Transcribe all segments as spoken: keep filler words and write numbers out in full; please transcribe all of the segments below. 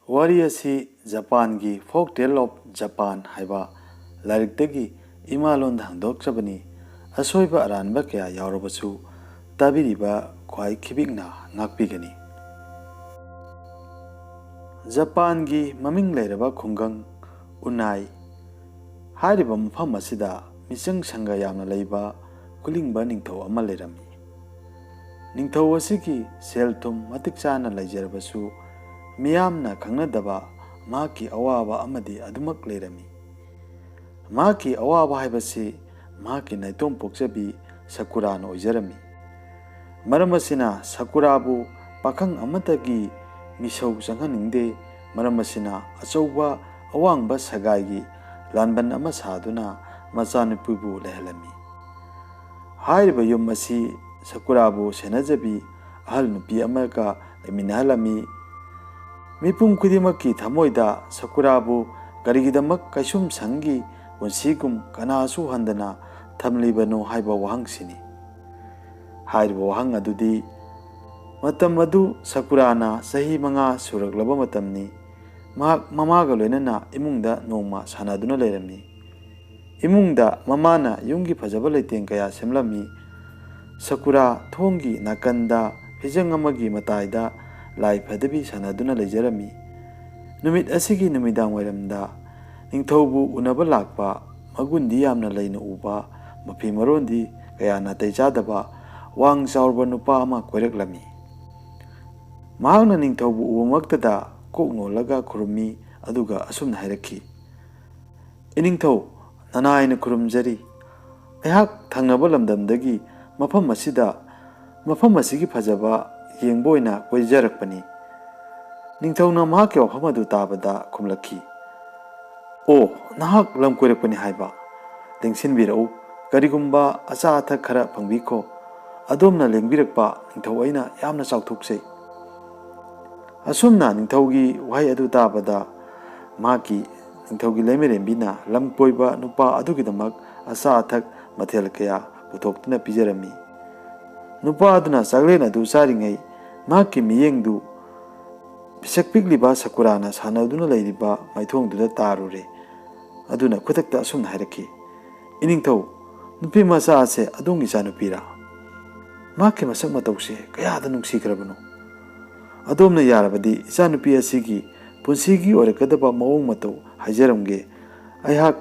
ꯋꯥꯔꯤ ꯑꯁꯤ ꯖꯄꯥꯟꯒꯤ Folk Tale of Japan ꯍꯥꯏꯕ ꯂꯥꯏꯔꯤꯛꯇꯒꯤ ꯏꯃꯥ ꯂꯣꯟꯗ ꯍꯟꯗꯣꯛꯆꯕꯅꯤ꯫ ꯑꯁꯣꯏꯕ ꯑꯔꯥꯟꯕ ꯀꯌꯥ ꯌꯥꯎꯔꯕꯁꯨ ꯇꯥꯕꯤꯔꯤꯕ ꯈ꯭ꯋꯥꯏ ꯈꯤꯕꯤꯛꯅ ꯉꯥꯛꯄꯤꯒꯅꯤ꯫ ꯖꯄꯥꯟꯒꯤ ꯃꯃꯤꯡ ꯂꯩꯔꯕ ꯈꯨꯡꯒꯪ ꯎꯅꯥꯏ ꯍꯥꯏꯔꯤꯕ ꯃꯐꯝ ꯑꯁꯤꯗ ꯃꯤꯆꯪ ꯁꯪꯒ ꯌꯥꯝꯅ ꯂꯩꯕ ꯈꯨꯂꯤꯡꯕ ꯅꯤꯡꯊꯧ ꯑꯃ ꯂꯩꯔꯝꯃꯤ꯫ ꯅꯤꯡꯊꯧ ꯑꯁꯤꯒꯤ ꯁꯦꯜ ꯊꯨꯝ ꯃꯇꯤꯛ ꯆꯥꯅ ꯂꯩꯖꯔꯕꯁꯨ, ꯃꯤꯌꯥꯝꯅ ꯈꯪꯅꯗꯕ ꯃꯍꯥꯛꯀꯤ ꯑꯋꯥꯕ ꯑꯃꯗꯤ ꯑꯗꯨꯃꯛ ꯂꯩꯔꯝꯃꯤ꯫ ꯃꯍꯥꯛꯀꯤ ꯑꯋꯥꯕ ꯍꯥꯏꯕꯁꯤ ꯃꯍꯥꯛꯀꯤ ꯅꯥꯏꯇꯣꯝ ꯄꯣꯛꯆꯕꯤ ꯁꯀꯨꯔꯥꯅ ꯑꯣꯏꯖꯔꯝꯃꯤ꯫ ꯃꯔꯝ ꯑꯁꯤꯅ ꯁꯀꯨꯔꯥꯕꯨ ꯄꯥꯈꯪ ꯑꯃꯠꯇꯒꯤ ꯃꯤꯁꯧ ꯆꯪꯍꯟꯅꯤꯡꯗꯦ꯫ ꯃꯔꯝ ꯑꯁꯤꯅ ꯑꯆꯧꯕ ꯑꯋꯥꯡꯕ ꯁꯒꯥꯏꯒꯤ ꯂꯥꯟꯕꯟ ꯑꯃ ꯁꯥꯗꯨꯅ ꯃꯆꯥꯅꯨꯄꯤꯕꯨ ꯂꯩꯍꯜꯂꯝꯃꯤ꯫ ꯍꯥꯏꯔꯤꯕ ꯌꯨꯝ ꯑꯁꯤ ꯁꯀꯨꯔꯥꯕꯨ ꯁꯦꯟꯅꯖꯕꯤ ꯑꯍꯜ ꯅꯨꯄꯤ ꯑꯃꯒ ꯂꯩꯃꯤꯟꯅꯍꯜꯂꯝꯃꯤ꯫ ꯃꯤꯄꯨꯝ ꯈꯨꯗꯤꯡꯃꯛꯀꯤ ꯊꯃꯣꯏꯗ ꯁꯀꯨꯔꯥꯕꯨ ꯀꯔꯤꯒꯤꯗꯃꯛ ꯀꯩꯁꯨꯝꯁꯪꯒꯤ ꯄꯨꯟꯁꯤꯒꯨꯝ ꯀꯅꯥꯁꯨ ꯍꯟꯗꯅ ꯊꯝꯂꯤꯕꯅꯣ ꯍꯥꯏꯕ ꯋꯥꯍꯪꯁꯤꯅꯤ꯫ ꯍꯥꯏꯔꯤꯕ ꯋꯥꯍꯪ ꯑꯗꯨꯗꯤ ꯃꯇꯝ ꯑꯗꯨ ꯁꯀꯨꯔꯥꯅ ꯆꯍꯤ ꯃꯉꯥ ꯁꯨꯔꯛꯂꯕ ꯃꯇꯝꯅꯤ꯫ ꯃꯍꯥꯛ ꯃꯃꯥꯒ ꯂꯣꯏꯅꯅ ꯏꯃꯨꯡꯗ ꯅꯣꯡꯃ ꯁꯥꯟꯅꯗꯨꯅ ꯂꯩꯔꯝꯃꯤ꯫ ꯏꯃꯨꯡꯗ ꯃꯃꯥꯅ ꯌꯨꯝꯒꯤ ꯐꯖꯕ ꯂꯩꯇꯦꯡ ꯀꯌꯥ ꯁꯦꯝꯂꯝꯃꯤ꯫ ꯁꯀꯨꯔꯥ ꯊꯣꯡꯒꯤ ꯅꯥꯀꯟꯗ ꯐꯤꯖꯪ ꯑꯃꯒꯤ ꯃꯇꯥꯏꯗ ꯂꯥꯏ ꯐꯗꯕꯤ ꯁꯥꯟꯅꯗꯨꯅ ꯂꯩꯖꯔꯝꯃꯤ꯫ ꯅꯨꯃꯤꯠ ꯑꯁꯤꯒꯤ ꯅꯨꯃꯤꯗꯥꯡ ꯋꯥꯏꯔꯝꯗ ꯅꯤꯡꯊꯧꯕꯨ ꯎꯅꯕ ꯂꯥꯛꯄ, ꯃꯒꯨꯟꯗꯤ ꯌꯥꯝꯅ ꯂꯩꯅ ꯎꯕ, ꯃꯐꯤ ꯃꯔꯣꯟꯗꯤ ꯀꯌꯥ ꯅꯥꯇꯩ ꯆꯥꯗꯕ, ꯋꯥꯡ ꯆꯥꯎꯔꯕ ꯅꯨꯄꯥ ꯑꯃ ꯀꯣꯏꯔꯛꯂꯝꯃꯤ꯫ ꯃꯍꯥꯛꯅ ꯅꯤꯡꯊꯧꯕꯨ ꯎꯕꯃꯛꯇꯗ ꯀꯣꯛ ꯅꯣꯜꯂꯒ ꯈꯨꯔꯨꯝꯃꯤ, ꯑꯗꯨꯒ ꯑꯁꯨꯝꯅ ꯍꯥꯏꯔꯛꯈꯤ, "ꯏꯅꯤꯡꯊꯧ, ꯅꯅꯥꯏꯅ ꯈꯨꯔꯨꯝꯖꯔꯤ꯫ ꯑꯩꯍꯥꯛ ꯊꯪꯅꯕ ꯂꯝꯗꯝꯗꯒꯤ ꯃꯐꯝ ꯑꯁꯤꯗ, ꯃꯐꯝ ꯑꯁꯤꯒꯤ ꯐꯖꯕ ꯌꯦꯡꯕ ꯑꯣꯏꯅ ꯀꯣꯏꯖꯔꯛꯄꯅꯤ꯫" ꯅꯤꯡꯊꯧꯅ ꯃꯍꯥꯛꯀꯤ ꯋꯥꯐꯝ ꯑꯗꯨ ꯇꯥꯕꯗ ꯈꯨꯝꯂꯛꯈꯤ, "ꯑꯣ, ꯅꯍꯥꯛ ꯂꯝ ꯀꯣꯏꯔꯛꯄꯅꯤ ꯍꯥꯏꯕ? ꯂꯦꯡꯁꯤꯟꯕꯤꯔꯛꯎ, ꯀꯔꯤꯒꯨꯝꯕ ꯑꯆꯥ ꯑꯊꯛ ꯈꯔ ꯐꯪꯕꯤꯈꯣ꯫ ꯑꯗꯣꯝꯅ ꯂꯦꯡꯕꯤꯔꯛꯄ ꯅꯤꯡꯊꯧ ꯑꯩꯅ ꯌꯥꯝꯅ ꯆꯥꯎꯊꯣꯛꯆꯩ꯫" ꯑꯁꯨꯝꯅ ꯅꯤꯡꯊꯧꯒꯤ ꯋꯥꯍꯩ ꯑꯗꯨ ꯇꯥꯕꯗ ꯃꯍꯥꯛꯀꯤ ꯅꯤꯡꯊꯧꯒꯤ ꯂꯩꯃꯔꯦꯝꯕꯤꯅ ꯂꯝ ꯀꯣꯏꯕ ꯅꯨꯄꯥ ꯑꯗꯨꯒꯤꯗꯃꯛ ꯑꯆꯥ ꯑꯊꯛ ꯃꯊꯦꯜ ꯀꯌꯥ ꯄꯨꯊꯣꯛꯇꯨꯅ ꯄꯤꯖꯔꯝꯃꯤ꯫ ꯅꯨꯄꯥ ꯑꯗꯨꯅ ꯆꯥꯛꯂꯦꯟ ꯑꯗꯨ ꯆꯥꯔꯤꯉꯩ ꯃꯍꯥꯛꯀꯤ ꯃꯤꯠꯌꯦꯡꯗꯨ ꯄꯤꯁꯛ ꯄꯤꯛꯂꯤꯕ ꯁꯀꯨꯔꯥꯅ ꯁꯥꯟꯅꯗꯨꯅ ꯂꯩꯔꯤꯕ ꯃꯥꯏꯊꯣꯡꯗꯨꯗ ꯇꯥꯔꯨꯔꯦ꯫ ꯑꯗꯨꯅ ꯈꯨꯗꯛꯇ ꯑꯁꯨꯝꯅ ꯍꯥꯏꯔꯛꯈꯤ, "ꯏꯅꯤꯡꯊꯧ, ꯅꯨꯄꯤ ꯃꯆꯥ ꯑꯁꯦ ꯑꯗꯣꯝꯒꯤ ꯏꯆꯥꯅꯨꯄꯤꯔꯥ? ꯃꯍꯥꯛꯀꯤ ꯃꯁꯛ ꯃꯇꯧꯁꯦ ꯀꯌꯥꯗ ꯅꯨꯡꯁꯤꯈ꯭ꯔꯕꯅꯣ! ꯑꯗꯣꯝꯅ ꯌꯥꯔꯕꯗꯤ ꯏꯆꯥꯅꯨꯄꯤ ꯑꯁꯤꯒꯤ ꯄꯨꯟꯁꯤꯒꯤ ꯑꯣꯏꯔꯛꯀꯗꯕ ꯃꯑꯣꯡ ꯃꯇꯧ ꯍꯥꯏꯖꯔꯝꯒꯦ꯫ ꯑꯩꯍꯥꯛ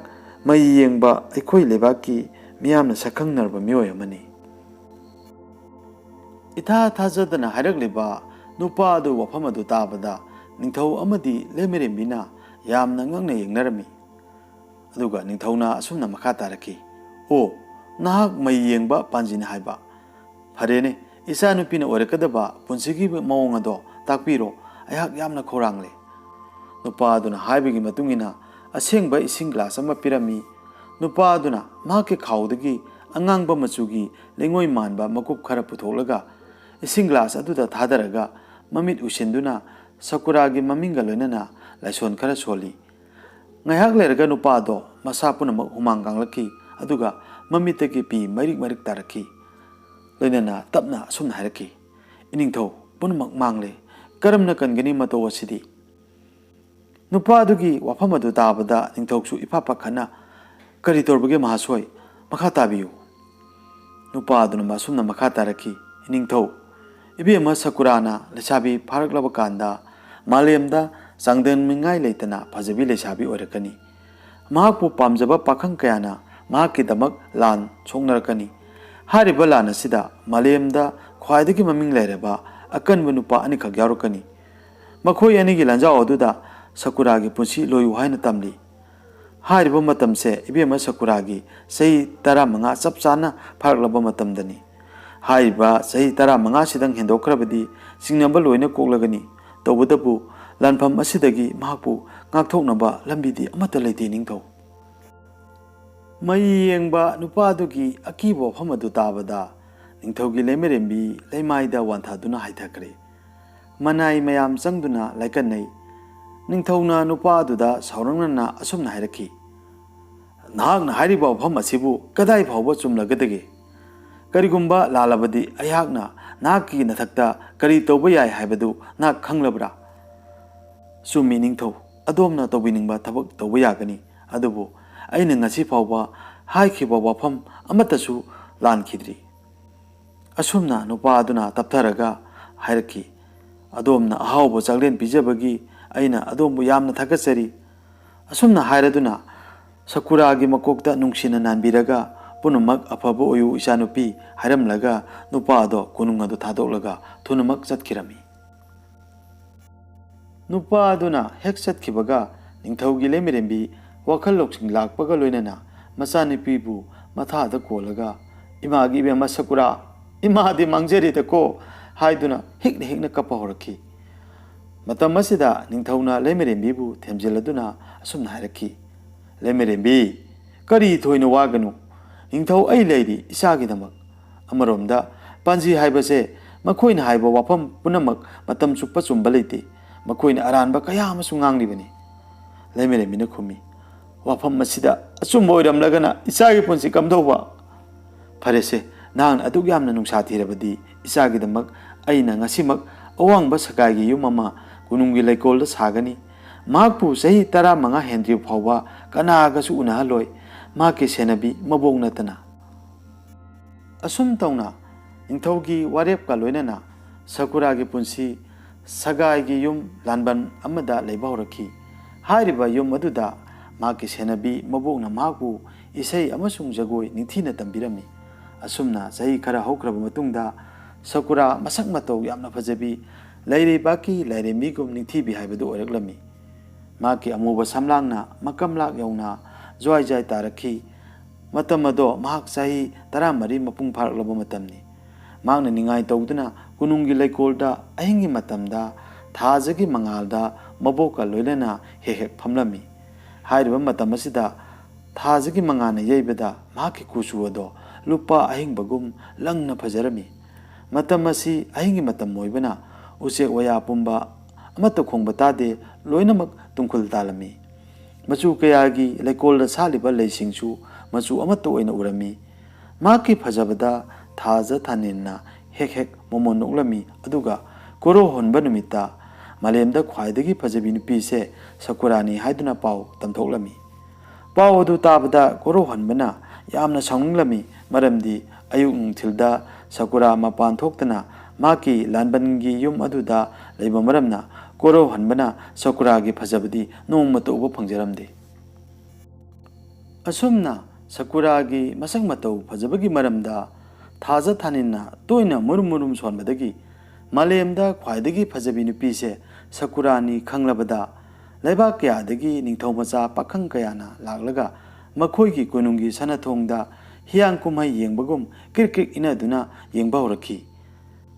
ꯃꯩ ꯌꯦꯡꯕ ꯑꯩꯈꯣꯏ ꯂꯩꯕꯥꯛꯀꯤ ꯃꯤꯌꯥꯝꯅ ꯁꯛꯈꯪꯅꯔꯕ ꯃꯤꯑꯣꯏ ꯑꯃꯅꯤ"꯫ ꯏꯊꯥ ꯊꯥꯖꯗꯅ ꯍꯥꯏꯔꯛꯂꯤꯕ ꯅꯨꯄꯥ ꯑꯗꯨ ꯋꯥꯐꯝ ꯑꯗꯨ ꯇꯥꯕꯗ ꯅꯤꯡꯊꯧ ꯑꯃꯗꯤ ꯂꯩꯃꯔꯦꯝꯕꯤꯅ ꯌꯥꯝꯅ ꯉꯛꯅ ꯌꯦꯡꯅꯔꯝꯃꯤ꯫ ꯑꯗꯨꯒ ꯅꯤꯡꯊꯧꯅ ꯑꯁꯨꯝꯅ ꯃꯈꯥ ꯇꯥꯔꯛꯈꯤ, "ꯑꯣ, ꯅꯍꯥꯛ ꯃꯩ ꯌꯦꯡꯕ ꯄꯥꯟꯖꯤꯅꯤ ꯍꯥꯏꯕ꯫ ꯐꯔꯦꯅꯦ, ꯏꯆꯥꯅꯨꯄꯤꯅ ꯑꯣꯏꯔꯛꯀꯗꯕ ꯄꯨꯟꯁꯤꯒꯤ ꯃꯑꯣꯡ ꯑꯗꯣ ꯇꯥꯛꯄꯤꯔꯣ, ꯑꯩꯍꯥꯛ ꯌꯥꯝꯅ ꯈꯧꯔꯥꯡꯂꯦ"꯫ ꯅꯨꯄꯥ ꯑꯗꯨꯅ ꯍꯥꯏꯕꯒꯤ ꯃꯇꯨꯡ ꯏꯟꯅ ꯑꯁꯦꯡꯕ ꯏꯁꯤꯡ ꯒ꯭ꯂꯥꯁ ꯑꯃ ꯄꯤꯔꯝꯃꯤ꯫ ꯅꯨꯄꯥ ꯑꯗꯨꯅ ꯃꯍꯥꯛꯀꯤ ꯈꯥꯎꯗꯒꯤ ꯑꯉꯥꯡꯕ ꯃꯆꯨꯒꯤ ꯂꯩꯉꯣꯏ ꯃꯥꯟꯕ ꯃꯀꯨꯞ ꯈꯔ ꯄꯨꯊꯣꯛꯂꯒ ꯏꯁꯤꯡ ꯒ꯭ꯂꯥꯁ ꯑꯗꯨꯗ ꯊꯥꯗꯔꯒ ꯃꯃꯤꯠ ꯎꯏꯁꯤꯟꯗꯨꯅ ꯁꯀꯨꯔꯥꯒꯤ ꯃꯃꯤꯡꯒ ꯂꯣꯏꯅꯅ ꯂꯥꯏꯁꯣꯟ ꯈꯔ ꯁꯣꯜꯂꯤ꯫ ꯉꯥꯏꯍꯥꯛ ꯂꯩꯔꯒ ꯅꯨꯄꯥ ꯑꯗꯣ ꯃꯁꯥ ꯄꯨꯝꯅꯃꯛ ꯍꯨꯃꯥꯡ ꯀꯥꯡꯂꯛꯈꯤ, ꯑꯗꯨꯒ ꯃꯃꯤꯠꯇꯒꯤ ꯄꯤ ꯃꯔꯤꯛ ꯃꯔꯤꯛ ꯇꯥꯔꯛꯈꯤ꯫ ꯂꯣꯏꯅꯅ ꯇꯞꯅ ꯑꯁꯨꯝꯅ ꯍꯥꯏꯔꯛꯈꯤ, "ꯏꯅꯤꯡꯊꯧ, ꯄꯨꯝꯅꯃꯛ ꯃꯥꯡꯂꯦ꯫ ꯀꯔꯝꯅ ꯀꯟꯒꯅꯤ ꯃꯇꯧ ꯑꯁꯤꯗꯤ?" ꯅꯨꯄꯥ ꯑꯗꯨꯒꯤ ꯋꯥꯐꯝ ꯑꯗꯨ ꯇꯥꯕꯗ ꯅꯤꯡꯊꯧꯁꯨ ꯏꯐꯥ ꯐꯥꯈꯠꯅ, "ꯀꯔꯤ ꯇꯧꯔꯕꯒꯦ ꯃꯍꯥꯁꯣꯏ? ꯃꯈꯥ ꯇꯥꯕꯤꯌꯨ"꯫ ꯅꯨꯄꯥ ꯑꯗꯨꯅ ꯑꯁꯨꯝꯅ ꯃꯈꯥ ꯇꯥꯔꯛꯈꯤ, "ꯏꯅꯤꯡꯊꯧ, ꯏꯕꯦꯝꯃ ꯁꯀꯨꯔꯥꯅ ꯂꯩꯁꯥꯕꯤ ꯐꯥꯔꯛꯂꯕ ꯀꯥꯟꯗ ꯃꯥꯂꯦꯝꯗ ꯆꯥꯡꯗꯝꯅꯤꯡꯉꯥꯏ ꯂꯩꯇꯅ ꯐꯖꯕꯤ ꯂꯩꯁꯥꯕꯤ ꯑꯣꯏꯔꯛꯀꯅꯤ꯫ ꯃꯍꯥꯛꯄꯨ ꯄꯥꯝꯖꯕ ꯄꯥꯈꯪ ꯀꯌꯥꯅ ꯃꯍꯥꯛꯀꯤꯗꯃꯛ ꯂꯥꯟ ꯁꯣꯛꯅꯔꯛꯀꯅꯤ꯫ ꯍꯥꯏꯔꯤꯕ ꯂꯥꯟ ꯑꯁꯤꯗ ꯃꯥꯂꯦꯝꯗ ꯈ꯭ꯋꯥꯏꯗꯒꯤ ꯃꯃꯤꯡ ꯂꯩꯔꯕ ꯑꯀꯟꯕ ꯅꯨꯄꯥ ꯑꯅꯤꯈꯛ ꯌꯥꯎꯔꯛꯀꯅꯤ꯫ ꯃꯈꯣꯏ ꯑꯅꯤꯒꯤ ꯂꯥꯟꯖꯥꯎ ꯑꯗꯨꯗ ꯁꯀꯨꯔꯥꯒꯤ ꯄꯨꯟꯁꯤ ꯂꯣꯏꯌꯨ ꯍꯥꯏꯅ ꯇꯝꯂꯤ꯫ ꯍꯥꯏꯔꯤꯕ ꯃꯇꯝꯁꯦ ꯏꯕꯦꯝꯃ ꯁꯀꯨꯔꯥꯒꯤ ꯆꯍꯤ ꯇꯔꯥꯃꯉꯥ ꯆꯞ ꯆꯥꯅ ꯐꯥꯔꯛꯂꯕ ꯃꯇꯝꯗꯅꯤ꯫ ꯍꯥꯏꯔꯤꯕ ꯆꯍꯤ ꯇꯔꯥꯃꯉꯥꯁꯤꯗꯪ ꯍꯦꯟꯗꯣꯛꯈ꯭ꯔꯕꯗꯤ ꯆꯤꯡꯅꯕ ꯂꯣꯏꯅ ꯀꯣꯛꯂꯒꯅꯤ꯫ ꯇꯧꯕꯇꯕꯨ ꯂꯥꯟꯐꯝ ꯑꯁꯤꯗꯒꯤ ꯃꯍꯥꯛꯄꯨ ꯉꯥꯛꯊꯣꯛꯅꯕ ꯂꯝꯕꯤꯗꯤ ꯑꯃꯠꯇ ꯂꯩꯇꯦ ꯅꯤꯡꯊꯧ"꯫ ꯃꯩ ꯌꯦꯡꯕ ꯅꯨꯄꯥꯗꯨꯒꯤ ꯑꯀꯤꯕ ꯋꯥꯐꯝ ꯑꯗꯨ ꯇꯥꯕꯗ ꯅꯤꯡꯊꯧꯒꯤ ꯂꯩꯃꯔꯦꯝꯕꯤ ꯂꯩꯃꯥꯏꯗ ꯋꯥꯟꯊꯗꯨꯅ ꯍꯥꯏꯊꯈ꯭ꯔꯦ꯫ ꯃꯅꯥꯏ ꯃꯌꯥꯝ ꯆꯪꯗꯨꯅ ꯂꯥꯏꯀꯠꯅꯩ꯫ ꯅꯤꯡꯊꯧꯅ ꯅꯨꯄꯥ ꯑꯗꯨꯗ ꯁꯥꯎꯔꯛꯅꯅ ꯑꯁꯨꯝꯅ ꯍꯥꯏꯔꯛꯈꯤ, "ꯅꯍꯥꯛꯅ ꯍꯥꯏꯔꯤꯕ ꯋꯥꯐꯝ ꯑꯁꯤꯕꯨ ꯀꯗꯥꯏ ꯐꯥꯎꯕ ꯆꯨꯝꯂꯒꯗꯒꯦ? ꯀꯔꯤꯒꯨꯝꯕ ꯂꯥꯜꯂꯕꯗꯤ ꯑꯩꯍꯥꯛꯅ ꯅꯍꯥꯛꯀꯤ ꯅꯊꯛꯇ ꯀꯔꯤ ꯇꯧꯕ ꯌꯥꯏ ꯍꯥꯏꯕꯗꯨ ꯅꯍꯥꯛ ꯈꯪꯂꯕ꯭ꯔꯥ? ꯆꯨꯝꯃꯤ ꯅꯤꯡꯊꯧ, ꯑꯗꯣꯝꯅ ꯇꯧꯕꯤꯅꯤꯡꯕ ꯊꯕꯛ ꯇꯧꯕ ꯌꯥꯒꯅꯤ, ꯑꯗꯨꯕꯨ ꯑꯩꯅ ꯉꯁꯤ ꯐꯥꯎꯕ ꯍꯥꯏꯈꯤꯕ ꯋꯥꯐꯝ ꯑꯃꯠꯇꯁꯨ ꯂꯥꯟꯈꯤꯗ꯭ꯔꯤ꯫ ꯑꯁꯨꯝꯅ ꯅꯨꯄꯥ ꯑꯗꯨꯅ ꯇꯞꯊꯔꯒ ꯍꯥꯏꯔꯛꯈꯤ, "ꯑꯗꯣꯝꯅ ꯑꯍꯥꯎꯕ ꯆꯥꯛꯂꯦꯟ ꯄꯤꯖꯕꯒꯤ ꯑꯩꯅ ꯑꯗꯣꯝꯕꯨ ꯌꯥꯝꯅ ꯊꯥꯒꯠꯆꯔꯤ꯫" ꯑꯁꯨꯝꯅ ꯍꯥꯏꯔꯗꯨꯅ ꯁꯀꯨꯔꯥꯒꯤ ꯃꯀꯣꯛꯇ ꯅꯨꯡꯁꯤꯅ ꯅꯥꯟꯕꯤꯔꯒ, "ꯄꯨꯝꯅꯃꯛ ꯑꯐꯕ ꯑꯣꯏꯌꯨ ꯏꯆꯥꯅꯨꯄꯤ" ꯍꯥꯏꯔꯝꯂꯒ ꯅꯨꯄꯥ ꯑꯗꯣ ꯀꯣꯅꯨꯡ ꯑꯗꯨ ꯊꯥꯗꯣꯛꯂꯒ ꯊꯨꯅꯃꯛ ꯆꯠꯈꯤꯔꯝꯃꯤ꯫ ꯅꯨꯄꯥ ꯑꯗꯨꯅ ꯍꯦꯛ ꯆꯠꯈꯤꯕꯒ ꯅꯤꯡꯊꯧꯒꯤ ꯂꯩꯃꯔꯦꯝꯕꯤ ꯋꯥꯈꯜ ꯂꯧꯁꯤꯡ ꯂꯥꯛꯄꯒ ꯂꯣꯏꯅꯅ ꯃꯆꯥꯅꯨꯄꯤꯕꯨ ꯃꯊꯥꯗ ꯀꯣꯜꯂꯒ, "ꯏꯃꯥꯒꯤ ꯏꯕꯦꯝꯃ ꯁꯀꯨꯔꯥ, ꯏꯃꯥꯗꯤ ꯃꯥꯡꯖꯔꯦꯗꯀꯣ" ꯍꯥꯏꯗꯨꯅ ꯍꯤꯛꯅ ꯍꯤꯛꯅ ꯀꯞꯄ ꯍꯧꯔꯛꯈꯤ꯫ ꯃꯇꯝ ꯑꯁꯤꯗ ꯅꯤꯡꯊꯧꯅ ꯂꯩꯃꯔꯦꯝꯕꯤꯕꯨ ꯊꯦꯝꯖꯤꯜꯂꯗꯨꯅ ꯑꯁꯨꯝꯅ ꯍꯥꯏꯔꯛꯈꯤ, "ꯂꯩꯃꯔꯦꯝꯕꯤ, ꯀꯔꯤ ꯊꯣꯏꯅ ꯋꯥꯒꯅꯨ꯫ ꯅꯤꯡꯊꯧ ꯑꯩ ꯂꯩꯔꯤ ꯏꯆꯥꯒꯤꯗꯃꯛ꯫ ꯑꯃꯔꯣꯝꯗ ꯄꯥꯟꯖꯤ ꯍꯥꯏꯕꯁꯦ ꯃꯈꯣꯏꯅ ꯍꯥꯏꯕ ꯋꯥꯐꯝ ꯄꯨꯝꯅꯃꯛ ꯃꯇꯝ ꯆꯨꯞꯄ ꯆꯨꯝꯕ ꯂꯩꯇꯦ꯫ ꯃꯈꯣꯏꯅ ꯑꯔꯥꯟꯕ ꯀꯌꯥ ꯑꯃꯁꯨ ꯉꯥꯡꯂꯤꯕꯅꯤ꯫" ꯂꯩꯃꯔꯦꯝꯕꯤꯅ ꯈꯨꯝꯃꯤ, "ꯋꯥꯐꯝ ꯑꯁꯤꯗ ꯑꯆꯨꯝꯕ ꯑꯣꯏꯔꯝꯂꯒꯅ ꯏꯆꯥꯒꯤ ꯄꯨꯟꯁꯤ ꯀꯝꯗꯧꯕ?" "ꯐꯔꯦꯁꯦ, ꯅꯍꯥꯛꯅ ꯑꯗꯨꯛ ꯌꯥꯝꯅ ꯅꯨꯡꯁꯥ ꯊꯤꯔꯕꯗꯤ ꯏꯆꯥꯒꯤꯗꯃꯛ ꯑꯩꯅ ꯉꯁꯤꯃꯛ ꯑꯋꯥꯡꯕ ꯁꯒꯥꯏꯒꯤ ꯌꯨꯝ ꯑꯃ ꯀꯣꯅꯨꯡꯒꯤ ꯂꯩꯀꯣꯜꯗ ꯁꯥꯒꯅꯤ꯫ ꯃꯍꯥꯛꯄꯨ ꯆꯍꯤ ꯇꯔꯥꯃꯉꯥ ꯍꯦꯟꯗ꯭ꯔꯤꯕ ꯐꯥꯎꯕ ꯀꯅꯥꯒꯁꯨ ꯎꯅꯍꯜꯂꯣꯏ꯫ ꯃꯍꯥꯛꯀꯤ ꯁꯦꯟꯅꯕꯤ ꯃꯕꯣꯛ ꯅꯠꯇꯅ꯫" ꯑꯁꯨꯝ ꯇꯧꯅ ꯅꯤꯡꯊꯧꯒꯤ ꯋꯥꯔꯦꯞꯀ ꯂꯣꯏꯅꯅ ꯁꯀꯨꯔꯥꯒꯤ ꯄꯨꯟꯁꯤ ꯁꯒꯥꯏꯒꯤ ꯌꯨꯝ ꯂꯥꯟꯕꯟ ꯑꯃꯗ ꯂꯩꯕ ꯍꯧꯔꯛꯈꯤ꯫ ꯍꯥꯏꯔꯤꯕ ꯌꯨꯝ ꯑꯗꯨꯗ ꯃꯍꯥꯛꯀꯤ ꯁꯦꯟꯅꯕꯤ ꯃꯕꯣꯛꯅ ꯃꯍꯥꯛꯄꯨ ꯏꯁꯩ ꯑꯃꯁꯨꯡ ꯖꯒꯣꯏ ꯅꯤꯡꯊꯤꯅ ꯇꯝꯕꯤꯔꯝꯃꯤ꯫ ꯑꯁꯨꯝꯅ ꯆꯍꯤ ꯈꯔ ꯍꯧꯈ꯭ꯔꯕ ꯃꯇꯨꯡꯗ ꯁꯀꯨꯔꯥ ꯃꯁꯛ ꯃꯇꯧ ꯌꯥꯝꯅ ꯐꯖꯕꯤ, ꯂꯩꯔꯩꯕꯥꯛꯀꯤ ꯂꯥꯏꯔꯦꯝꯕꯤꯒꯨꯝ ꯅꯤꯡꯊꯤꯕꯤ ꯍꯥꯏꯕꯗꯨ ꯑꯣꯏꯔꯛꯂꯝꯃꯤ꯫ ꯃꯍꯥꯛꯀꯤ ꯑꯃꯨꯕ ꯁꯝꯂꯥꯡꯅ ꯃꯀꯝꯂꯥꯛ ꯌꯧꯅ ꯖ꯭ꯋꯥꯏ ꯖ꯭ꯋꯥꯏ ꯇꯥꯔꯛꯈꯤ꯫ ꯃꯇꯝ ꯑꯗꯣ ꯃꯍꯥꯛ ꯆꯍꯤ ꯇꯔꯥꯃꯔꯤ ꯃꯄꯨꯡ ꯐꯥꯔꯛꯂꯕ ꯃꯇꯝꯅꯤ꯫ ꯃꯍꯥꯛꯅ ꯅꯤꯡꯉꯥꯏ ꯇꯧꯗꯨꯅ ꯀꯣꯅꯨꯡꯒꯤ ꯂꯩꯀꯣꯜꯗ ꯑꯍꯤꯡꯒꯤ ꯃꯇꯝꯗ ꯊꯥꯖꯒꯤ ꯃꯉꯥꯜꯗ ꯃꯕꯣꯛꯀ ꯂꯣꯏꯅꯅ ꯍꯦꯛ ꯍꯦꯛ ꯐꯝꯂꯝꯃꯤ꯫ ꯍꯥꯏꯔꯤꯕ ꯃꯇꯝ ꯑꯁꯤꯗ ꯊꯥꯖꯒꯤ ꯃꯉꯥꯜꯅ ꯌꯩꯕꯗ ꯃꯍꯥꯛꯀꯤ ꯀꯨꯆꯨ ꯑꯗꯣ ꯂꯨꯄꯥ ꯑꯍꯤꯡꯕꯒꯨꯝ ꯂꯪꯅ ꯐꯖꯔꯝꯃꯤ꯫ ꯃꯇꯝ ꯑꯁꯤ ꯑꯍꯤꯡꯒꯤ ꯃꯇꯝ ꯑꯣꯏꯕꯅ ꯎꯆꯦꯛ ꯋꯥꯌꯥ ꯄꯨꯝꯕ ꯑꯃꯠꯇ ꯈꯣꯡꯕ ꯇꯥꯗꯦ, ꯂꯣꯏꯅꯃꯛ ꯇꯨꯝꯈꯨꯜ ꯇꯥꯂꯝꯃꯤ꯫ ꯃꯆꯨ ꯀꯌꯥꯒꯤ ꯂꯩꯀꯣꯜꯗ ꯁꯥꯠꯂꯤꯕ ꯂꯩꯁꯤꯡꯁꯨ ꯃꯆꯨ ꯑꯃꯠꯇ ꯑꯣꯏꯅ ꯎꯔꯝꯃꯤ꯫ ꯃꯍꯥꯛꯀꯤ ꯐꯖꯕꯗ ꯊꯥꯖ ꯊꯥꯅꯦꯟꯅ ꯍꯦꯛ ꯍꯦꯛ ꯃꯣꯃꯣꯟ ꯅꯣꯛꯂꯝꯃꯤ, ꯑꯗꯨꯒ ꯀꯣꯔꯧ ꯍꯣꯟꯕ ꯅꯨꯃꯤꯠꯇ ꯃꯥꯂꯦꯝꯗ ꯈ꯭ꯋꯥꯏꯗꯒꯤ ꯐꯖꯕꯤ ꯅꯨꯄꯤꯁꯦ ꯁꯀꯨꯔꯥꯅꯤ ꯍꯥꯏꯗꯨꯅ ꯄꯥꯎ ꯇꯝꯊꯣꯛꯂꯝꯃꯤ꯫ ꯄꯥꯎ ꯑꯗꯨ ꯇꯥꯕꯗ ꯀꯣꯔꯧ ꯍꯟꯕꯅ ꯌꯥꯝꯅ ꯁꯥꯎꯅꯤꯡꯂꯝꯃꯤ, ꯃꯔꯝꯗꯤ ꯑꯌꯨꯛ ꯅꯨꯡꯊꯤꯜꯗ ꯁꯀꯨꯔꯥ ꯃꯄꯥꯟ ꯊꯣꯛꯇꯅ ꯃꯍꯥꯛꯀꯤ ꯂꯥꯟꯕꯟꯒꯤ ꯌꯨꯝ ꯑꯗꯨꯗ ꯂꯩꯕ ꯃꯔꯝꯅ ꯀꯣꯔꯧ ꯍꯟꯕꯅ ꯁꯀꯨꯔꯥꯒꯤ ꯐꯖꯕꯗꯤ ꯅꯣꯡꯃꯇ ꯎꯕ ꯐꯪꯖꯔꯝꯗꯦ꯫ ꯑꯁꯨꯝꯅ ꯁꯀꯨꯔꯥꯒꯤ ꯃꯁꯛ ꯃꯇꯧ ꯐꯖꯕꯒꯤ ꯃꯔꯝꯗ ꯊꯥꯖ ꯊꯥꯅꯤꯟꯅ ꯇꯣꯏꯅ ꯃꯨꯔꯨꯝ ꯃꯨꯔꯨꯝ ꯁꯣꯟꯕꯗꯒꯤ ꯃꯥꯂꯦꯝꯗ ꯈ꯭ꯋꯥꯏꯗꯒꯤ ꯐꯖꯕꯤ ꯅꯨꯄꯤꯁꯦ ꯁꯀꯨꯔꯥꯅꯤ ꯈꯪꯂꯕꯗ, ꯂꯩꯕꯥꯛ ꯀꯌꯥꯗꯒꯤ ꯅꯤꯡꯊꯧ ꯃꯆꯥ ꯄꯥꯈꯪ ꯀꯌꯥꯅ ꯂꯥꯛꯂꯒ ꯃꯈꯣꯏꯒꯤ ꯀꯣꯅꯨꯡꯒꯤ ꯁꯅꯥꯊꯣꯡꯗ ꯍꯤꯌꯥꯡ ꯀꯨꯝꯍꯩ ꯌꯦꯡꯕꯒꯨꯝ ꯀ꯭ꯔꯤꯛ ꯀ꯭ꯔꯤꯛ ꯏꯟꯅꯗꯨꯅ ꯌꯦꯡꯕ ꯍꯧꯔꯛꯈꯤ꯫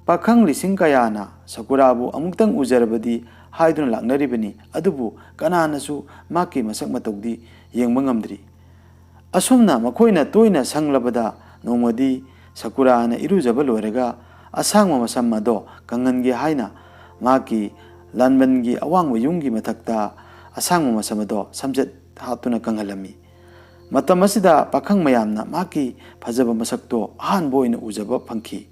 ꯄꯥꯈꯪ ꯂꯤꯁꯤꯡ ꯀꯌꯥꯅ ꯁꯀꯨꯔꯥꯕꯨ ꯑꯃꯨꯛꯇꯪ ꯎꯖꯔꯕꯗꯤ ꯍꯥꯏꯗꯨꯅ ꯂꯥꯛꯅꯔꯤꯕꯅꯤ, ꯑꯗꯨꯕꯨ ꯀꯅꯥꯅꯁꯨ ꯃꯍꯥꯛꯀꯤ ꯃꯁꯛ ꯃꯇꯧꯗꯤ ꯌꯦꯡꯕ ꯉꯝꯗ꯭ꯔꯤ꯫ ꯑꯁꯨꯝꯅ ꯃꯈꯣꯏꯅ ꯇꯣꯏꯅ ꯁꯪꯂꯕꯗ, ꯅꯣꯡꯃꯗꯤ ꯁꯀꯨꯔꯥꯅ ꯏꯔꯨꯖꯕ ꯂꯣꯏꯔꯒ ꯑꯁꯥꯡꯕ ꯃꯁꯝ ꯑꯗꯣ ꯀꯪꯍꯟꯒꯦ ꯍꯥꯏꯅ ꯃꯍꯥꯛꯀꯤ ꯂꯥꯟꯕꯟꯒꯤ ꯑꯋꯥꯡꯕ ꯌꯨꯝꯒꯤ ꯃꯊꯛꯇ ꯑꯁꯥꯡꯕ ꯃꯁꯝ ꯑꯗꯣ ꯁꯝꯆꯦꯠ ꯍꯥꯞꯇꯨꯅ ꯀꯪꯍꯜꯂꯝꯃꯤ꯫ ꯃꯇꯝ ꯑꯁꯤꯗ ꯄꯥꯈꯪ ꯃꯌꯥꯝꯅ ꯃꯍꯥꯛꯀꯤ ꯐꯖꯕ ꯃꯁꯛꯇꯣ ꯑꯍꯥꯟꯕ ꯑꯣꯏꯅ ꯎꯖꯕ ꯐꯪꯈꯤ꯫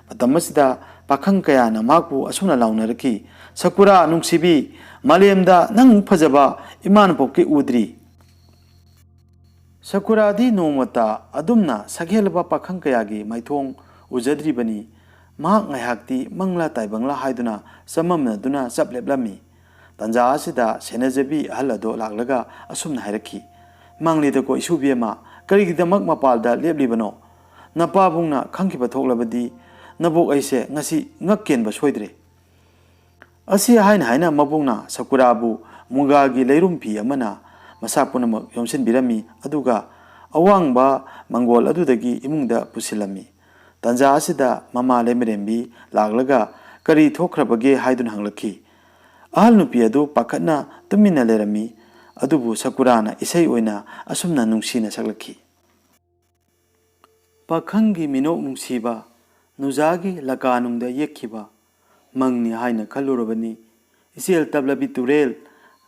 ꯃꯇꯝ ꯑꯁꯤꯗ ꯄꯥꯈꯪ ꯀꯌꯥꯅ ꯃꯍꯥꯛꯄꯨ ꯑꯁꯨꯝꯅ ꯂꯥꯎꯅꯔꯛꯈꯤ, "ꯁꯀꯨꯔꯥ ꯅꯨꯡꯁꯤꯕꯤ, ꯃꯥꯂꯦꯝꯗ ꯅꯪꯃꯨꯛ ꯐꯖꯕ ꯏꯃꯥꯅ ꯄꯣꯛꯀꯦ ꯎꯗ꯭ꯔꯤ!" ꯁꯀꯨꯔꯥꯗꯤ ꯅꯣꯡꯃꯇ ꯑꯗꯨꯝꯅ ꯁꯛꯍꯦꯜꯂꯕ ꯄꯥꯈꯪ ꯀꯌꯥꯒꯤ ꯃꯥꯏꯊꯣꯡ ꯎꯖꯗ꯭ꯔꯤꯕꯅꯤ꯫ ꯃꯍꯥꯛ ꯉꯥꯏꯍꯥꯛꯇꯤ ꯃꯪꯂꯥ ꯇꯥꯏꯕꯪꯂꯥ ꯍꯥꯏꯗꯨꯅ ꯆꯃꯝꯅꯗꯨꯅ ꯆꯞ ꯂꯦꯞꯂꯝꯃꯤ꯫ ꯇꯟꯖꯥ ꯑꯁꯤꯗ ꯁꯦꯟꯅꯖꯕꯤ ꯑꯍꯜ ꯑꯗꯣ ꯂꯥꯛꯂꯒ ꯑꯁꯨꯝꯅ ꯍꯥꯏꯔꯛꯈꯤ, "ꯃꯥꯡꯂꯤꯗꯀꯣ ꯏꯁꯨꯕꯤ ꯑꯃ, ꯀꯔꯤꯒꯤꯗꯃꯛ ꯃꯄꯥꯜꯗ ꯂꯦꯞꯂꯤꯕꯅꯣ? ꯅꯄꯥꯕꯨꯡꯅ ꯈꯪꯈꯤꯕ ꯊꯣꯛꯂꯕꯗꯤ ꯅꯕꯣꯛ ꯑꯩꯁꯦ ꯉꯁꯤ ꯉꯛ ꯀꯦꯟꯕ ꯁꯣꯏꯗ꯭ꯔꯦ꯫" ꯑꯁꯤ ꯍꯥꯏꯅ ꯍꯥꯏꯅ ꯃꯕꯣꯛꯅ ꯁꯀꯨꯔꯥꯕꯨ ꯃꯨꯒꯥꯒꯤ ꯂꯩꯔꯨꯝ ꯐꯤ ꯑꯃꯅ ꯃꯁꯥ ꯄꯨꯝꯅꯃꯛ ꯌꯣꯝꯁꯤꯟꯕꯤꯔꯝꯃꯤ, ꯑꯗꯨꯒ ꯑꯋꯥꯡꯕ ꯃꯪꯒꯣꯜ ꯑꯗꯨꯗꯒꯤ ꯏꯃꯨꯡꯗ ꯄꯨꯁꯤꯜꯂꯝꯃꯤ꯫ ꯇꯟꯖꯥ ꯑꯁꯤꯗ ꯃꯃꯥ ꯂꯩꯃꯔꯦꯝꯕꯤ ꯂꯥꯛꯂꯒ ꯀꯔꯤ ꯊꯣꯛꯈ꯭ꯔꯕꯒꯦ ꯍꯥꯏꯗꯨꯅ ꯍꯪꯂꯛꯈꯤ꯫ ꯑꯍꯜ ꯅꯨꯄꯤ ꯑꯗꯨ ꯄꯥꯈꯠꯅ ꯇꯨꯃꯤꯟꯅ ꯂꯩꯔꯝꯃꯤ, ꯑꯗꯨꯕꯨ ꯁꯀꯨꯔꯥꯅ ꯏꯁꯩ ꯑꯣꯏꯅ ꯑꯁꯨꯝꯅ ꯅꯨꯡꯁꯤꯅ ꯁꯛꯂꯛꯈꯤ꯫ ꯄꯥꯈꯪꯒꯤ ꯃꯤꯅꯣꯛ ꯅꯨꯡꯁꯤꯕ, ꯅꯨꯖꯥꯒꯤ ꯂꯀꯥꯅꯨꯡꯗ ꯌꯦꯛꯈꯤꯕ ꯃꯪꯅꯤ ꯍꯥꯏꯅ ꯈꯜꯂꯨꯔꯕꯅꯤ꯫ ꯏꯆꯦꯜ ꯇꯞꯂꯕꯤ ꯇꯨꯔꯦꯜ,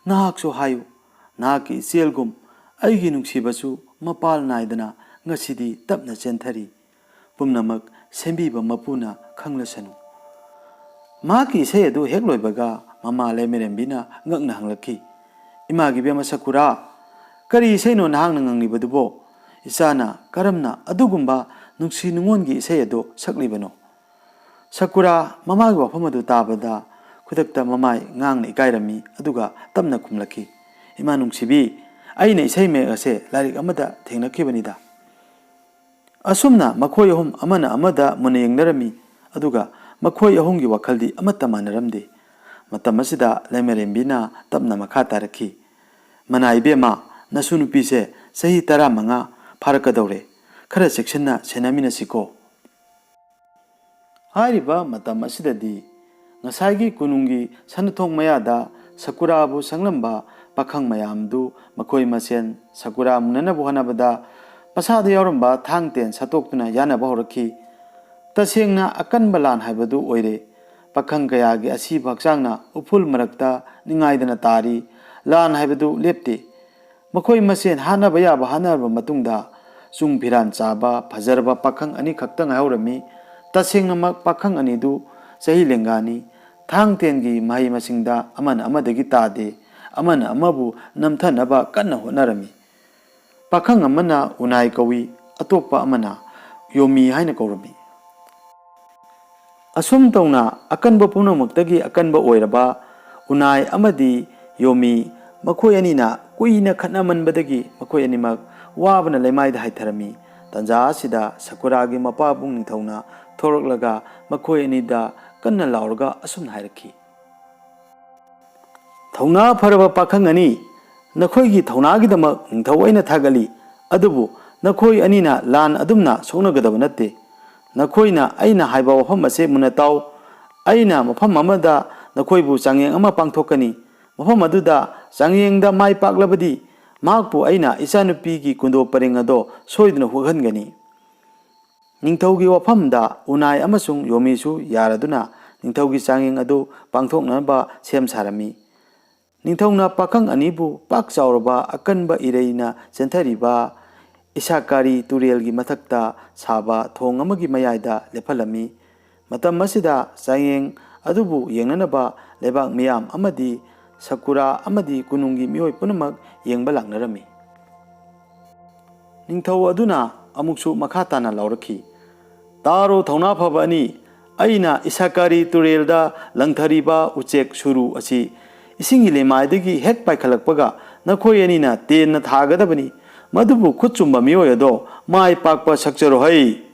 ꯅꯍꯥꯛꯁꯨ ꯍꯥꯏꯌꯨ, ꯅꯍꯥꯛꯀꯤ ꯏꯆꯦꯜꯒꯨꯝ ꯑꯩꯒꯤ ꯅꯨꯡꯁꯤꯕꯁꯨ ꯃꯄꯥꯜ ꯅꯥꯏꯗꯅ ꯉꯁꯤꯗꯤ ꯇꯞꯅ ꯆꯦꯟꯊꯔꯤ꯫ ꯄꯨꯝꯅꯃꯛ ꯁꯦꯝꯕꯤꯕ ꯃꯄꯨꯅ ꯈꯪꯂꯁꯅꯨ꯫ ꯃꯍꯥꯛꯀꯤ ꯏꯁꯩ ꯑꯗꯨ ꯍꯦꯛ ꯂꯣꯏꯕꯒ ꯃꯃꯥ ꯂꯩꯃꯔꯦꯝꯕꯤꯅ ꯉꯛꯅ ꯍꯪꯂꯛꯈꯤ, "ꯏꯃꯥꯒꯤ ꯏꯕꯦꯝꯃ ꯁꯀꯨꯔꯥ, ꯀꯔꯤ ꯏꯁꯩꯅꯣ ꯅꯍꯥꯛꯅ ꯉꯪꯂꯤꯕꯗꯨꯕꯣ? ꯏꯆꯥꯅ ꯀꯔꯝꯅ ꯑꯗꯨꯒꯨꯝꯕ ꯅꯨꯡꯁꯤ ꯅꯨꯡꯉꯣꯟꯒꯤ ꯏꯁꯩ ꯑꯗꯨ ꯁꯛꯂꯤꯕꯅꯣ?" ꯁꯀꯨꯔꯥ ꯃꯃꯥꯒꯤ ꯋꯥꯐꯝ ꯑꯗꯨ ꯇꯥꯕꯗ ꯈꯨꯗꯛꯇ ꯃꯃꯥꯏ ꯉꯥꯡꯅ ꯏꯀꯥꯏꯔꯝꯃꯤ, ꯑꯗꯨꯒ ꯇꯞꯅ ꯈꯨꯝꯂꯛꯈꯤ, "ꯏꯃꯥ ꯅꯨꯡꯁꯤꯕꯤ, ꯑꯩꯅ ꯏꯁꯩ ꯃꯌꯦꯛ ꯑꯁꯦ ꯂꯥꯏꯔꯤꯛ ꯑꯃꯗ ꯊꯦꯡꯅꯈꯤꯕꯅꯤꯗ"꯫ ꯑꯁꯨꯝꯅ ꯃꯈꯣꯏ ꯑꯍꯨꯝ ꯑꯃꯅ ꯑꯃꯗ ꯃꯨꯟꯅ ꯌꯦꯡꯅꯔꯝꯃꯤ, ꯑꯗꯨꯒ ꯃꯈꯣꯏ ꯑꯍꯨꯝꯒꯤ ꯋꯥꯈꯜꯗꯤ ꯑꯃꯠꯇ ꯃꯥꯟꯅꯔꯝꯗꯦ꯫ ꯃꯇꯝ ꯑꯁꯤꯗ ꯂꯩꯃꯔꯦꯝꯕꯤꯅ ꯇꯞꯅ ꯃꯈꯥ ꯇꯥꯔꯛꯈꯤ, "ꯃꯅꯥ ꯏꯕꯦꯝꯃ, ꯅꯁꯨ ꯅꯨꯄꯤꯁꯦ ꯆꯍꯤ ꯇꯔꯥꯃꯉꯥ ꯐꯥꯔꯛꯀꯗꯧꯔꯦ꯫ ꯈꯔ ꯆꯦꯛꯁꯤꯟꯅ ꯁꯦꯟꯅꯃꯤꯟꯅꯁꯤꯀꯣ"꯫ ꯍꯥꯏꯔꯤꯕ ꯃꯇꯝ ꯑꯁꯤꯗꯗꯤ ꯉꯁꯥꯏꯒꯤ ꯀꯣꯅꯨꯡꯒꯤ ꯁꯅꯥꯊꯣꯡ ꯃꯌꯥꯗ ꯁꯀꯨꯔꯥꯕꯨ ꯁꯪꯂꯝꯕ ꯄꯥꯈꯪ ꯃꯌꯥꯝꯗꯨ ꯃꯈꯣꯏ ꯃꯁꯦꯟ ꯁꯀꯨꯔꯥ ꯃꯨꯟꯅꯅꯕ ꯍꯣꯠꯅꯕꯗ ꯃꯁꯥꯗ ꯌꯥꯎꯔꯝꯕ ꯊꯥꯡ ꯇꯦꯟ ꯁꯠꯇꯣꯛꯇꯨꯅ ꯌꯥꯅꯕ ꯍꯧꯔꯛꯈꯤ꯫ ꯇꯁꯦꯡꯅ ꯑꯀꯟꯕ ꯂꯥꯟ ꯍꯥꯏꯕꯗꯨ ꯑꯣꯏꯔꯦ꯫ ꯄꯥꯈꯪ ꯀꯌꯥꯒꯤ ꯑꯁꯤꯕ ꯍꯛꯆꯥꯡꯅ ꯎꯐꯨꯜ ꯃꯔꯛꯇ ꯅꯤꯡꯉꯥꯏꯗꯅ ꯇꯥꯔꯤ꯫ ꯂꯥꯟ ꯍꯥꯏꯕꯗꯨ ꯂꯦꯞꯇꯦ꯫ ꯃꯈꯣꯏ ꯃꯁꯦꯟ ꯍꯥꯠꯅꯕ ꯌꯥꯕ ꯍꯥꯠꯅꯔꯕ ꯃꯇꯨꯡꯗ, ꯆꯨꯡ ꯐꯤꯔꯥꯟ ꯆꯥꯕ ꯐꯖꯔꯕ ꯄꯥꯈꯪ ꯑꯅꯤꯈꯛꯇ ꯉꯥꯏꯍꯧꯔꯝꯃꯤ꯫ ꯇꯁꯦꯡꯅꯃꯛ ꯄꯥꯈꯪ ꯑꯅꯤꯗꯨ ꯆꯍꯤ ꯂꯦꯡꯒꯥꯅꯤ꯫ ꯊꯥꯡ ꯇꯦꯟꯒꯤ ꯃꯍꯩ ꯃꯁꯤꯡꯗ ꯑꯃꯅ ꯑꯃꯗꯒꯤ ꯇꯥꯗꯦ, ꯑꯃꯅ ꯑꯃꯕꯨ ꯅꯝꯊꯅꯕ ꯀꯟꯅ ꯍꯣꯠꯅꯔꯝꯃꯤ꯫ ꯄꯥꯈꯪ ꯑꯃꯅ ꯎꯅꯥꯏ ꯀꯧꯏ, ꯑꯇꯣꯞꯄ ꯑꯃꯅ ꯌꯣꯃꯤ ꯍꯥꯏꯅ ꯀꯧꯔꯝꯃꯤ꯫ ꯑꯁꯨꯝ ꯇꯧꯅ ꯑꯀꯟꯕ ꯄꯨꯝꯅꯃꯛꯇꯒꯤ ꯑꯀꯟꯕ ꯑꯣꯏꯔꯕ ꯎꯅꯥꯏ ꯑꯃꯗꯤ ꯌꯣꯃꯤ, ꯃꯈꯣꯏ ꯑꯅꯤꯅ ꯀꯨꯏꯅ ꯈꯠꯅꯃꯟꯕꯗꯒꯤ ꯃꯈꯣꯏ ꯑꯅꯤꯃꯛ ꯋꯥꯕꯅ ꯂꯩꯃꯥꯏꯗ ꯍꯥꯏꯊꯔꯝꯃꯤ꯫ ꯇꯟꯖꯥ ꯑꯁꯤꯗ ꯁꯀꯨꯔꯥꯒꯤ ꯃꯄꯥꯕꯨꯡ ꯅꯤꯡꯊꯧꯅ ꯊꯣꯔꯛꯂꯒ ꯃꯈꯣꯏ ꯑꯅꯤꯗ ꯀꯟꯅ ꯂꯥꯎꯔꯒ ꯑꯁꯨꯝꯅ ꯍꯥꯏꯔꯛꯈꯤ, "ꯊꯧꯅꯥ ꯐꯔꯕ ꯄꯥꯈꯪ ꯑꯅꯤ, ꯅꯈꯣꯏꯒꯤ ꯊꯧꯅꯥꯒꯤꯗꯃꯛ ꯅꯤꯡꯊꯧ ꯑꯩꯅ ꯊꯥꯒꯠꯂꯤ꯫ ꯑꯗꯨꯕꯨ ꯅꯈꯣꯏ ꯑꯅꯤꯅ ꯂꯥꯟ ꯑꯗꯨꯝꯅ ꯁꯣꯛꯅꯒꯗꯕ ꯅꯠꯇꯦ꯫ ꯅꯈꯣꯏꯅ ꯑꯩꯅ ꯍꯥꯏꯕ ꯋꯥꯐꯝ ꯑꯁꯦ ꯃꯨꯟꯅ ꯇꯥꯎ꯫ ꯑꯩꯅ ꯃꯐꯝ ꯑꯃꯗ ꯅꯈꯣꯏꯕꯨ ꯆꯥꯡꯌꯦꯡ ꯑꯃ ꯄꯥꯡꯊꯣꯛꯀꯅꯤ꯫ ꯃꯐꯝ ꯑꯗꯨꯗ ꯆꯥꯡꯌꯦꯡꯗ ꯃꯥꯏ ꯄꯥꯛꯂꯕꯗꯤ ꯃꯍꯥꯛꯄꯨ ꯑꯩꯅ ꯏꯆꯥꯅꯨꯄꯤꯒꯤ ꯀꯨꯟꯗꯣ ꯄꯔꯦꯡ ꯑꯗꯣ ꯁꯣꯏꯗꯅ ꯍꯣꯛꯍꯟꯒꯅꯤ"꯫ ꯅꯤꯡꯊꯧꯒꯤ ꯋꯥꯐꯝꯗ ꯎꯅꯥꯏ ꯑꯃꯁꯨꯡ ꯌꯣꯃꯤꯁꯨ ꯌꯥꯔꯗꯨꯅ ꯅꯤꯡꯊꯧꯒꯤ ꯆꯥꯡꯌꯦꯡ ꯑꯗꯨ ꯄꯥꯡꯊꯣꯛꯅꯕ ꯁꯦꯝ ꯁꯥꯔꯝꯃꯤ꯫ ꯅꯤꯡꯊꯧꯅ ꯄꯥꯈꯪ ꯑꯅꯤꯕꯨ ꯄꯥꯛ ꯆꯥꯎꯔꯕ ꯑꯀꯟꯕ ꯏꯔꯩꯅ ꯆꯦꯟꯊꯔꯤꯕ ꯏꯁꯥꯀꯥꯔꯤ ꯇꯨꯔꯦꯜꯒꯤ ꯃꯊꯛꯇ ꯁꯥꯕ ꯊꯣꯡ ꯑꯃꯒꯤ ꯃꯌꯥꯏꯗ ꯂꯦꯞꯍꯜꯂꯝꯃꯤ꯫ ꯃꯇꯝ ꯑꯁꯤꯗ ꯆꯥꯡꯌꯦꯡ ꯑꯗꯨꯕꯨ ꯌꯦꯡꯅꯅꯕ ꯂꯩꯕꯥꯛ ꯃꯤꯌꯥꯝ ꯑꯃꯗꯤ ꯁꯀꯨꯔꯥ ꯑꯃꯗꯤ ꯀꯣꯅꯨꯡꯒꯤ ꯃꯤꯑꯣꯏ ꯄꯨꯝꯅꯃꯛ ꯌꯦꯡꯕ ꯂꯥꯛꯅꯔꯝꯃꯤ꯫ ꯅꯤꯡꯊꯧ ꯑꯗꯨꯅ ꯑꯃꯨꯛꯁꯨ ꯃꯈꯥ ꯇꯥꯅ ꯂꯥꯎꯔꯛꯈꯤ, "ꯇꯥꯔꯣ, ꯊꯧꯅꯥ ꯐꯕ ꯑꯅꯤ, ꯑꯩꯅ ꯏꯁꯥꯀꯥꯔꯤ ꯇꯨꯔꯦꯜꯗ ꯂꯪꯊꯔꯤꯕ ꯎꯆꯦꯛ ꯁꯨꯔꯨ ꯑꯁꯤ ꯏꯁꯤꯡꯒꯤ ꯂꯩꯃꯥꯏꯗꯒꯤ ꯍꯦꯛ ꯄꯥꯏꯈꯠꯂꯛꯄꯒ ꯅꯈꯣꯏ ꯑꯅꯤꯅ ꯇꯦꯟꯅ ꯊꯥꯒꯗꯕꯅꯤ꯫ ꯃꯗꯨꯕꯨ ꯈꯨꯠ ꯆꯨꯝꯕ ꯃꯤꯑꯣꯏ ꯑꯗꯣ ꯃꯥꯏ ꯄꯥꯛꯄ ꯁꯛꯆꯔꯣ ꯍꯩ!"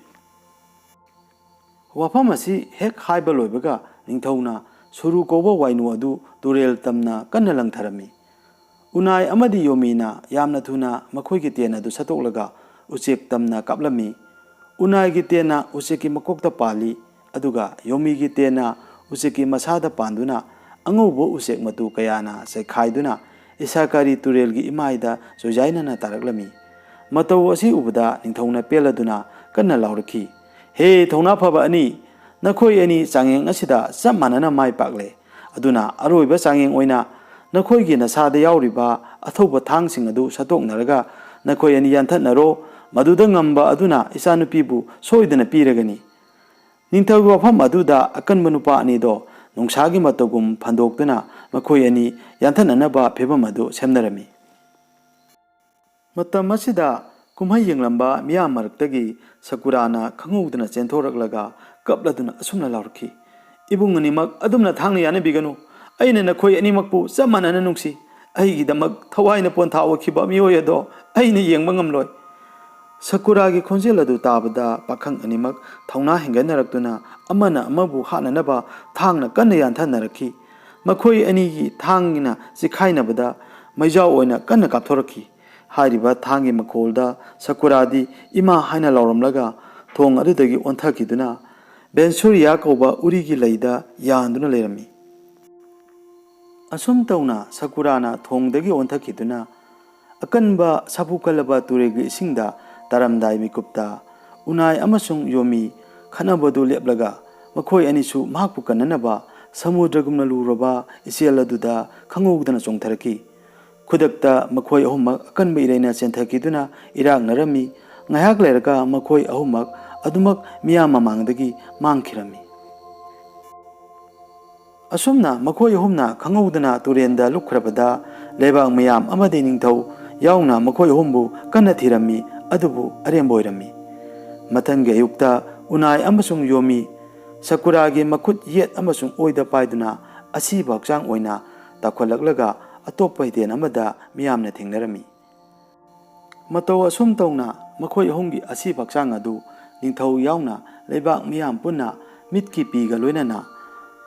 ꯋꯥꯐꯝ ꯑꯁꯤ ꯍꯦꯛ ꯍꯥꯏꯕ ꯂꯣꯏꯕꯒ ꯅꯤꯡꯊꯧꯅ ꯁꯨꯔꯨ ꯀꯧꯕ ꯋꯥꯏꯅꯨ ꯑꯗꯨ ꯇꯨꯔꯦꯜ ꯇꯝꯅ ꯀꯟꯅ ꯂꯪꯊꯔꯝꯃꯤ꯫ ꯎꯅꯥꯏ ꯑꯃꯗꯤ ꯌꯣꯃꯤꯅ ꯌꯥꯝꯅ ꯊꯨꯅ ꯃꯈꯣꯏꯒꯤ ꯇꯦꯟ ꯑꯗꯨ ꯁꯠꯇꯣꯛꯂꯒ ꯎꯆꯦꯛ ꯇꯝꯅ ꯀꯥꯞꯂꯝꯃꯤ꯫ ꯎꯅꯥꯏꯒꯤ ꯇꯦꯟꯅ ꯎꯆꯦꯛꯀꯤ ꯃꯀꯣꯛꯇ ꯄꯥꯜꯂꯤ, ꯑꯗꯨꯒ ꯌꯣꯃꯤꯒꯤ ꯇꯦꯟꯅ ꯎꯆꯦꯛꯀꯤ ꯃꯁꯥꯗ ꯄꯥꯟꯗꯨꯅ ꯑꯉꯧꯕ ꯎꯆꯦꯛ ꯃꯇꯨ ꯀꯌꯥꯅ ꯆꯩꯈꯥꯏꯗꯨꯅ ꯏꯁꯥꯀꯥꯔꯤ ꯇꯨꯔꯦꯜꯒꯤ ꯏꯃꯥꯏꯗ ꯆꯣꯏꯖꯥꯏꯅꯅ ꯇꯥꯔꯛꯂꯝꯃꯤ꯫ ꯃꯇꯧ ꯑꯁꯤ ꯎꯕꯗ ꯅꯤꯡꯊꯧꯅ ꯄꯦꯜꯂꯗꯨꯅ ꯀꯟꯅ ꯂꯥꯎꯔꯛꯈꯤ, "ꯍꯦ ꯊꯧꯅꯥ ꯐꯕ ꯑꯅꯤ, ꯅꯈꯣꯏ ꯑꯅꯤ ꯆꯥꯡꯌꯦꯡ ꯑꯁꯤꯗ ꯆꯞ ꯃꯥꯟꯅꯅ ꯃꯥꯏ ꯄꯥꯛꯂꯦ꯫ ꯑꯗꯨꯅ ꯑꯔꯣꯏꯕ ꯆꯥꯡꯌꯦꯡ ꯑꯣꯏꯅ ꯅꯈꯣꯏꯒꯤ ꯅꯁꯥꯗ ꯌꯥꯎꯔꯤꯕ ꯑꯊꯧꯕ ꯊꯥꯡꯁꯤꯡ ꯑꯗꯨ ꯁꯠꯇꯣꯛꯅꯔꯒ ꯅꯈꯣꯏ ꯑꯅꯤ ꯌꯥꯟꯊꯠꯅꯔꯣ꯫ ꯃꯗꯨꯗ ꯉꯝꯕ ꯑꯗꯨꯅ ꯏꯆꯥꯅꯨꯄꯤꯕꯨ ꯁꯣꯏꯗꯅ ꯄꯤꯔꯒꯅꯤ꯫" ꯅꯤꯡꯊꯧꯒꯤ ꯋꯥꯐꯝ ꯑꯗꯨꯗ ꯑꯀꯟꯕ ꯅꯨꯄꯥ ꯑꯅꯤꯗꯣ ꯅꯨꯡꯁꯥꯒꯤ ꯃꯇꯧꯒꯨꯝ ꯐꯟꯗꯣꯛꯇꯨꯅ ꯃꯈꯣꯏ ꯑꯅꯤ ꯌꯥꯟꯊꯠꯅꯅꯕ ꯐꯤꯚꯝ ꯑꯗꯨ ꯁꯦꯝꯅꯔꯝꯃꯤ꯫ ꯃꯇꯝ ꯑꯁꯤꯗ ꯀꯨꯝꯍꯩ ꯌꯦꯡꯂꯝꯕ ꯃꯤꯌꯥꯝ ꯃꯔꯛꯇꯒꯤ ꯁꯀꯨꯔꯥꯅ ꯈꯪꯍꯧꯗꯅ ꯆꯦꯟꯊꯣꯔꯛꯂꯒ ꯀꯞꯂꯗꯨꯅ ꯑꯁꯨꯝꯅ ꯂꯥꯎꯔꯛꯈꯤ, "ꯏꯕꯨꯡ ꯑꯅꯤꯃꯛ ꯑꯗꯨꯝꯅ ꯊꯥꯡꯅ ꯌꯥꯅꯕꯤꯒꯅꯨ꯫ ꯑꯩꯅ ꯅꯈꯣꯏ ꯑꯅꯤꯃꯛꯄꯨ ꯆꯞ ꯃꯥꯟꯅꯅ ꯅꯨꯡꯁꯤ꯫ ꯑꯩꯒꯤꯗꯃꯛ ꯊꯋꯥꯏꯅ ꯄꯣꯟꯊꯥ ꯑꯣꯏꯈꯤꯕ ꯃꯤꯑꯣꯏ ꯑꯗꯣ ꯑꯩꯅ ꯌꯦꯡꯕ ꯉꯝꯂꯣꯏ꯫" ꯁꯀꯨꯔꯥꯒꯤ ꯈꯣꯟꯖꯦꯜ ꯑꯗꯨ ꯇꯥꯕꯗ ꯄꯥꯈꯪ ꯑꯅꯤꯃꯛ ꯊꯧꯅꯥ ꯍꯦꯟꯒꯠꯅꯔꯛꯇꯨꯅ ꯑꯃꯅ ꯑꯃꯕꯨ ꯍꯥꯠꯅꯅꯕ ꯊꯥꯡꯅ ꯀꯟꯅ ꯌꯥꯟꯊꯅꯔꯛꯈꯤ꯫ ꯃꯈꯣꯏ ꯑꯅꯤꯒꯤ ꯊꯥꯡꯅ ꯆꯤꯈꯥꯏꯅꯕꯗ ꯃꯩꯖꯥꯎ ꯑꯣꯏꯅ ꯀꯟꯅ ꯀꯥꯞꯊꯣꯔꯛꯈꯤ꯫ ꯍꯥꯏꯔꯤꯕ ꯊꯥꯡꯒꯤ ꯃꯈꯣꯜꯗ ꯁꯀꯨꯔꯥꯗꯤ ꯏꯃꯥ ꯍꯥꯏꯅ ꯂꯥꯎꯔꯝꯂꯒ ꯊꯣꯡ ꯑꯗꯨꯗꯒꯤ ꯑꯣꯟꯊꯈꯤꯗꯨꯅ ꯕꯦꯟꯁꯨꯔꯤꯌꯥ ꯀꯧꯕ ꯎꯔꯤꯒꯤ ꯂꯩꯗ ꯌꯥꯟꯗꯨꯅ ꯂꯩꯔꯝꯃꯤ꯫ ꯑꯁꯨꯝ ꯇꯧꯅ ꯁꯀꯨꯔꯥꯅ ꯊꯣꯡꯗꯒꯤ ꯑꯣꯟꯊꯈꯤꯗꯨꯅ ꯑꯀꯟꯕ ꯁꯥꯐꯨ ꯀꯜꯂꯕ ꯇꯨꯔꯦꯜꯒꯤ ꯏꯁꯤꯡꯗ ꯇꯥꯔꯝꯗꯥꯏ ꯃꯤꯀꯨꯞꯇ ꯎꯅꯥꯏ ꯑꯃꯁꯨꯡ ꯌꯣꯃꯤ ꯈꯠꯅꯕꯗꯨ ꯂꯦꯞꯂꯒ ꯃꯈꯣꯏ ꯑꯅꯤꯁꯨ ꯃꯍꯥꯛꯄꯨ ꯀꯟꯅꯅꯕ ꯁꯃꯨꯗ꯭ꯔꯒꯨꯝꯅ ꯂꯨꯔꯕ ꯏꯆꯦꯜ ꯑꯗꯨꯗ ꯈꯪꯍꯧꯗꯅ ꯆꯣꯡꯊꯔꯛꯈꯤ꯫ ꯈꯨꯗꯛꯇ ꯃꯈꯣꯏ ꯑꯍꯨꯝꯃꯛ ꯑꯀꯟꯕ ꯏꯔꯩꯅ ꯆꯦꯟꯊꯈꯤꯗꯨꯅ ꯏꯔꯥꯛꯅꯔꯝꯃꯤ꯫ ꯉꯥꯏꯍꯥꯛ ꯂꯩꯔꯒ ꯃꯈꯣꯏ ꯑꯍꯨꯝꯃꯛ ꯑꯗꯨꯃꯛ ꯃꯤꯌꯥꯝ ꯃꯃꯥꯡꯗꯒꯤ ꯃꯥꯡꯈꯤꯔꯝꯃꯤ꯫ ꯑꯁꯨꯝꯅ ꯃꯈꯣꯏ ꯑꯍꯨꯝꯅ ꯈꯪꯍꯧꯗꯅ ꯇꯨꯔꯦꯟꯗ ꯂꯨꯞꯈ꯭ꯔꯕꯗ, ꯂꯩꯕꯥꯛ ꯃꯤꯌꯥꯝ ꯑꯃꯗꯤ ꯅꯤꯡꯊꯧ ꯌꯥꯎꯅ ꯃꯈꯣꯏ ꯑꯍꯨꯝꯕꯨ ꯀꯟꯅ ꯊꯤꯔꯝꯃꯤ, ꯑꯗꯨꯕꯨ ꯑꯔꯦꯝꯕ ꯑꯣꯏꯔꯝꯃꯤ꯫ ꯃꯊꯪꯒꯤ ꯑꯌꯨꯛꯇ ꯎꯅꯥꯏ ꯑꯃꯁꯨꯡ ꯌꯣꯃꯤ ꯁꯀꯨꯔꯥꯒꯤ ꯃꯈꯨꯠ ꯌꯦꯠ ꯑꯃꯁꯨꯡ ꯑꯣꯏꯗ ꯄꯥꯏꯗꯨꯅ ꯑꯁꯤꯕ ꯍꯛꯆꯥꯡ ꯑꯣꯏꯅ ꯇꯥꯎꯈꯠꯂꯛꯂꯒ ꯑꯇꯣꯞꯄ ꯍꯤꯗꯦꯟ ꯑꯃꯗ ꯃꯤꯌꯥꯝꯅ ꯊꯦꯡꯅꯔꯝꯃꯤ꯫ ꯃꯇꯧ ꯑꯁꯨꯝ ꯇꯧꯅ ꯃꯈꯣꯏ ꯑꯍꯨꯝꯒꯤ ꯑꯁꯤꯕ ꯍꯛꯆꯥꯡ ꯑꯗꯨ ꯅꯤꯡꯊꯧ ꯌꯥꯎꯅ ꯂꯩꯕꯥꯛ ꯃꯤꯌꯥꯝ ꯄꯨꯟꯅ ꯃꯤꯠꯀꯤ ꯄꯤꯒ ꯂꯣꯏꯅꯅ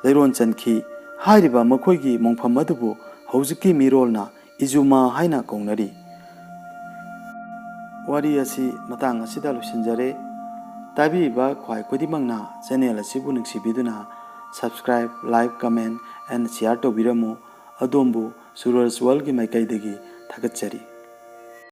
ꯂꯩꯔꯣꯟ ꯆꯟꯈꯤ꯫ ꯍꯥꯏꯔꯤꯕ ꯃꯈꯣꯏꯒꯤ ꯃꯣꯡꯐꯝ ꯑꯗꯨꯕꯨ ꯍꯧꯖꯤꯛꯀꯤ ꯃꯤꯔꯣꯜꯅ ꯏꯖꯨꯃꯥ ꯍꯥꯏꯅ ꯀꯧꯅꯔꯤ꯫ ꯋꯥꯔꯤ ꯑꯁꯤ ꯃꯇꯥꯡ ꯑꯁꯤꯗ ꯂꯣꯏꯁꯤꯟꯖꯔꯦ꯫ ꯇꯥꯕꯤꯔꯤꯕ ꯈ꯭ꯋꯥꯏ ꯈꯨꯗꯤꯡꯃꯛꯅ ꯆꯦꯅꯦꯜ ꯑꯁꯤꯕꯨ ꯅꯨꯡꯁꯤꯕꯤꯗꯨꯅ subscribe, like, comment and share ꯇꯧꯕꯤꯔꯝꯃꯨ꯫ ꯑꯗꯣꯝꯕꯨ ꯁꯨꯔꯖ ꯋꯥꯔꯜꯒꯤ ꯃꯥꯏꯀꯩꯗꯒꯤ ꯊꯥꯒꯠꯆꯔꯤ꯫